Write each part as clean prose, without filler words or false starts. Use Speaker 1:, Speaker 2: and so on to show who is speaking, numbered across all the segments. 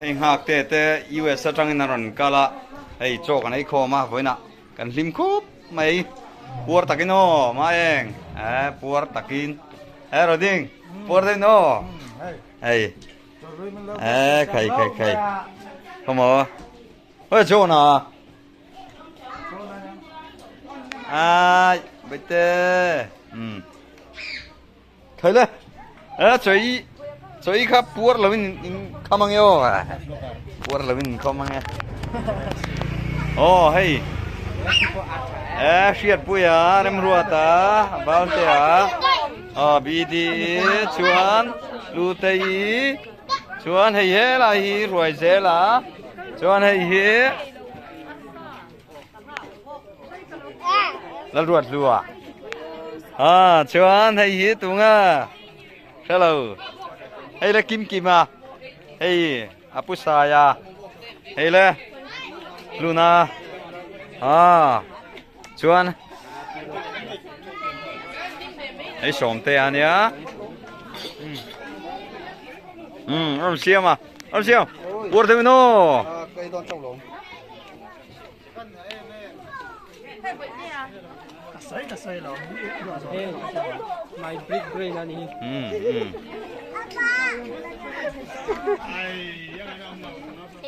Speaker 1: Hei nghak te te US atangin a rawn kal a, hei chaw kan ei khawm a, vawiinah kan hlim khup mai, puar takin aw Maeng, eh puar takin, eh Roding puar deuhin aw, hei eh khai khai khai, khawmaw, hawi John a. Ai Baite um Thei le e choi choi kha puar lo in in kham ange aw puar lo in kham ange oh hei e hriat puia remruata valtea a bd chuan lutei chuan hei helai hi ruai zela chuan hei hi Lalruat hlua à chuan hei hi tunga hrelo hei le kim kim a hei a pu saia hei le luna à chuan hei sawm te a nia um ram siam a ram siam uar thei no
Speaker 2: My big brain ani.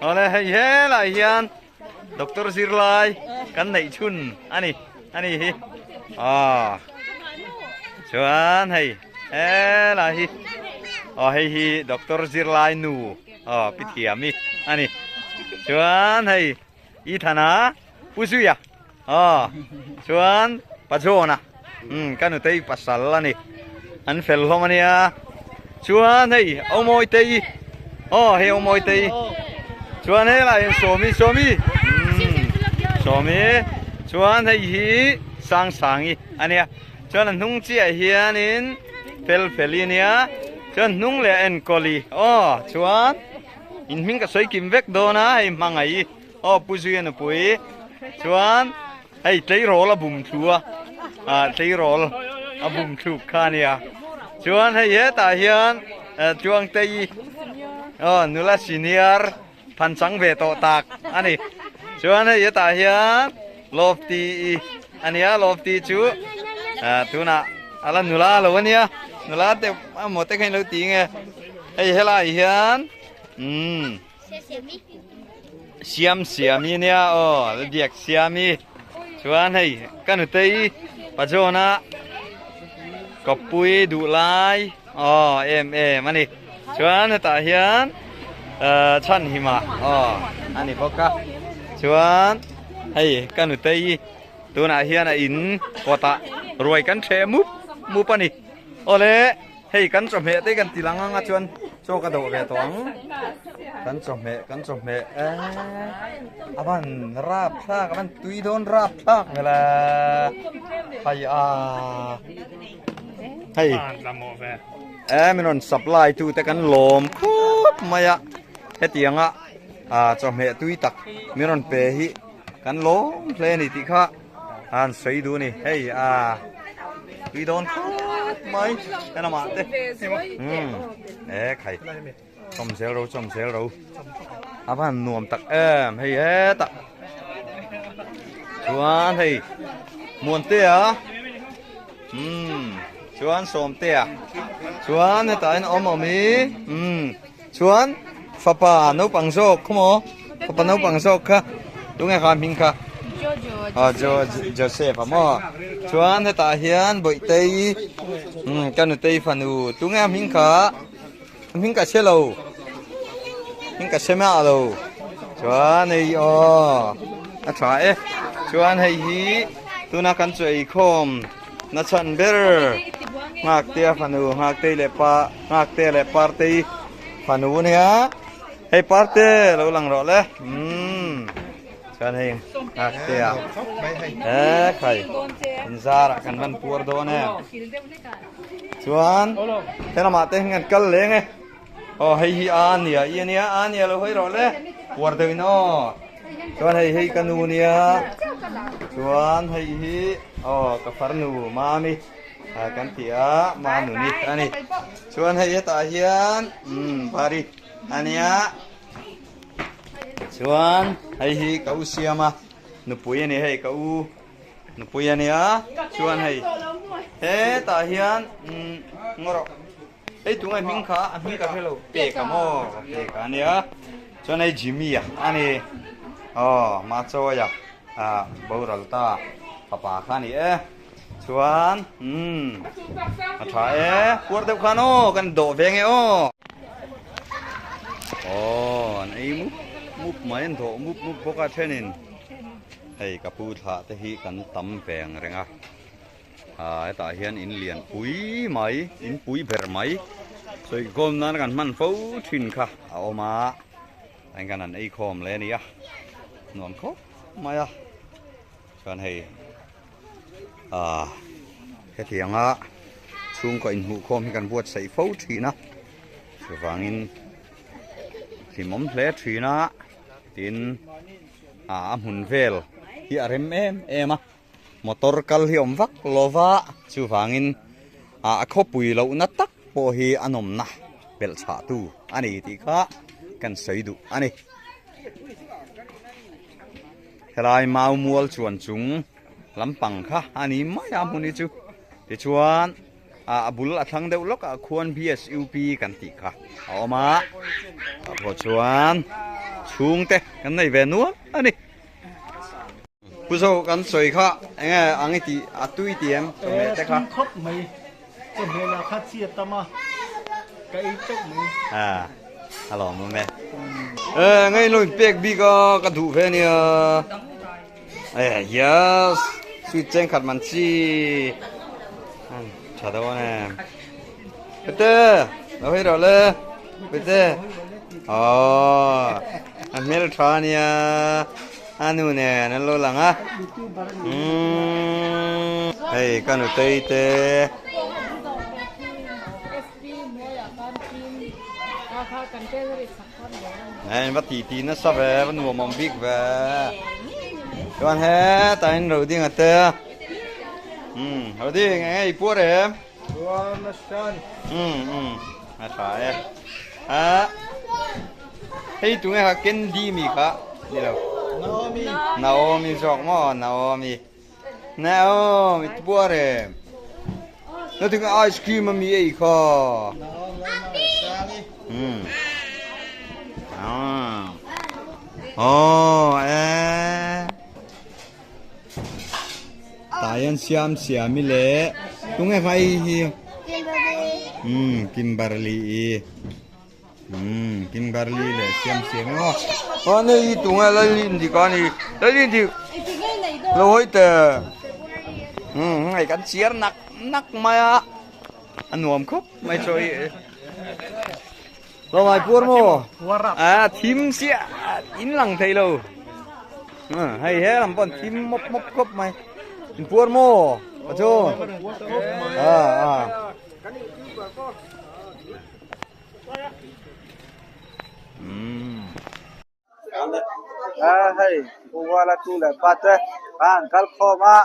Speaker 1: Awle hei helai hian doctor zirlai kan neih chhun ani ani hi ah chuan hei helai hi aw hei hi doctor zirlai nu aw pi thiami ani chuan hei Ethana Pu Zuia aw chuan Pa Johna umm ka nutei pasal a ni an fel hlawm a nia chuan hei Awmawitei aw hei Awmawitei chuan helaiah hian Sawmi Sawmi umm Sawmi chuan hei hi Sangsangi a nia chuan a hnung chiah hianin Felfeli a nia chuan hnung leh Enkawli aw chuan. In hming ka sawi kim vek dawn a hei hmangaih aw Pu Zuia nupui chuan hei tleirawl a bum thlu a ah tleirawl a bum thluk kha a nia chuan hei hetah hian Tluangtei aw nula senior phanchang ve tawh tak a ni chuan hei hetah hian Lawfti a nia Lawfti chu ah tunah a la nula lo a nia nula te emaw te kha in lo ti nge. Hei helai hian umm siam siami nia aw la biak siami chuan hei ka nutei pazawna kawppui duh lai aw em em a ni chuan hetah hian ah chhanhima aw a ni bawk a chuan hei ka nutei tunah hian a in kawtah ruai kan ṭheh mup mup a ni awle. Hei kan chawhmeh te kan ti lang anga chuan chaw ka dawh ve tawh ang. Kan chawhmeh kan chawhmeh eh a van rap thlak a van tui dawn rap thlak ve la. Hei a hei eh min rawn supply tu te kan lawm khup mai a hetianga a chawhmeh tui tak min rawn pe hi kan lawm hle a ni tih kha. An sawi duh a ni hei a tui dawn khawp mai en amah te umm e khai chawm zel ro chawm zel ro a van nuam tak em hei hetah chuan hei Muantea umm chuan Sawmtea chuan hetah hian awm awm hi umm chuan fapa naupang zawk khaw maw fapa naupang zawk kha tunge kha hming kha. Aw Jo Joseph a maw chuan hetah hian Bawihtei umm ka nutei fanu tunge a hming kha a hming ka hre lo hming ka hre miah lo chuan hei aw a tha e chuan hei hi tuna kan chu eikhawm na chhan ber Nghaktea fanu Nghaktei leh pa Nghaktea leh Partei fanu ania hei Parte lo lang rawh le umm. Chuan hei Ngaktea he khai in zarah kan van puar dawn em. Chuan he lamah te hian kan kal leng e. Aw hei hi a nia i ania a nia lo hawi rawh le puar deuh in aw. Chuan hei hei ka nu nia chuan hei hi aw ka farnu mami kan ti a manuni a ni. Chuan hei hetah hian umm bari ania. Chuan hei hi ka u siam a nupui a ni hei ka u nupui a nia chuan hei hetah hian umm ngaw rawh hei tunge hming kha a hming ka hre lo pek a maw pek a nia chuan hei Jimmy a a ni aw Machawi a ah boral ta fapa kha a ni e chuan umm a tha e puar deuh khan aw kan dawh ve nge aw. Aw an ei mup mup mai an dawh mup mup bawk a thenin hei ka pu thlah te hi kan tam ve ang reng a ah hetah hian in lian pui mai in pui ber mai sawi khawm nan kan hman fo thin kha a awm a eng kan an ei khawm leh a ni a nuam khawp mai a chuan hei ah hetianga chhungkaw inhmuh khawm hi kan buatsaih fo thin a chuvangin hlimawm hle thin a tin ah a hmun vel hi a rem em em a motor kal hi awm vak lo va chuvangin ah a khawpui lohna tak pawh hi a nawmna belh chhah tu a ni tih kha kan sawi duh a ni. Helai mau mual chuan chung lampang kha a ni mai a hmun hi chu tichuan ah a bul a thlang deuh lawk ah khuan BSUP kan tih kha a awm a tah pawh chuan chhungte kan nei ve nual a ni. Pu Zo kan sawi kha eng nge ang i tih a tui ti em chawhmeh te kha.
Speaker 3: Tui khawp mai chawhmeh lah kha chi a tam a ka ei teuh mai.
Speaker 1: A a lawm awm e. E ngei lo in pek bik a ka duh ve ania. E yes sweet cheng khat man chi. Tha dawn em. Pete lo hei rawh le Pete. Aww a hmel tha ania a nu nen an lo lang a. Umm hei ka nutei te. Hei va ti ti nasa ve va nuam awm bik ve. Chuan hetah in roding a te a. Umm roding eng nge i puar em?
Speaker 3: Puar nasa ni.
Speaker 1: Umm umm a tha e. Ah hei tunge kha Candy mi kha ni lo.
Speaker 3: Naomi.
Speaker 1: Naomi zawk maw Naomi. Naomi puar em? Na tinge ice cream ami ei kha. Umm. Ah. Oh eh. Tah hian siam siam i le tunge kha hei hi umm Kimberly i umm Kimberly leh siam siam i maw aw nei hi tunge Lalin dik a ni Lalin dik lo hawi teh umm hei kan chiar nak nak mai a a nuam khawp mai chaw hi Lo ngai puar maw? A thim chiah in lang thei lo. Hei he lam pawh an thim mawp mawp khawp mai. In puar maw? A chu. A a. Umm.
Speaker 3: A hei Puvala tu leh pa te kha an kal khawm a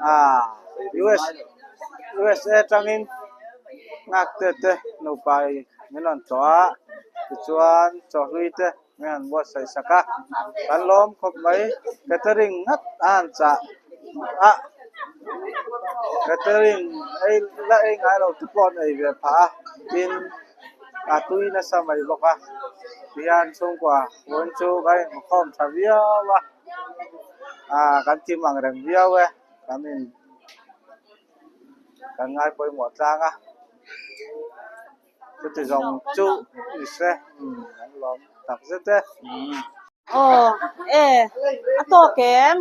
Speaker 3: ah US USA atangin nghak te te nupa in min rawn tlawh a tichuan chawhlui te min han buatsaih sak a kan lawm khawp mai catering ngat a han chah a catering ei la ei ngai lo te pawh an ei ve phah a tin. a tui nasa mai bawk a tihian chhungkua vawiin chu kan inkhawm tha viau a ah kan tim ang reng viau e kan in kan ngai pawimawh tlang a chuti zawng chu ni se umm an lawm tak zet e.
Speaker 4: Aw e a tawk em?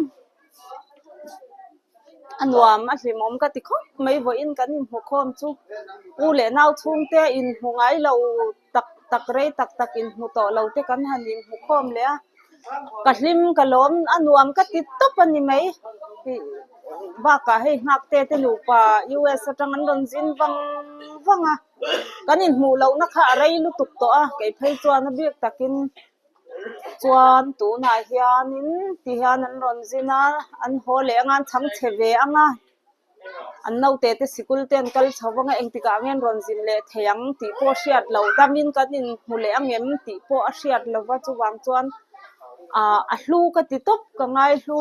Speaker 4: A nuam a hlimawm ka ti khawp mai vawiin kan inhmu khawm chu u leh nau chhungte inhmu ngai lo tak tak rei tak tak inhmu tawh lo te kan han inhmu khawm leh a ka hlim ka lawm a nuam ka ti tawp a ni mai ih bakah hei nghak te te nupa US atang an rawn zin vang vang a kan inhmuh lohna kha a rei lutuk tawh a kei phei chuan a bik takin. Chuan tunah hianin ti hian an rawn zin a an haw leh anga an chhang chhe ve ang a an naute te sikul te an kal chho vang a engtikah nge an rawn zin leh thei ang tih pawh a hriat loh damin kan inhmu leh ang em tih pawh a hriat loh va chuvang chuan. Ah a hlu ka ti tawp ka ngai hlu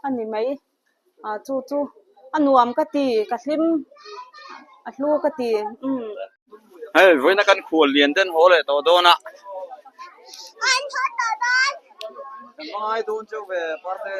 Speaker 4: a ni mai ah chu chu a nuam ka ti ka hlim a hlu ka ti umm.
Speaker 1: Hei vawiina kan khual lian ten haw leh tawh dawn a.
Speaker 5: An haw tawh dawn.
Speaker 1: Kan hmangai dawn cheu ve parte.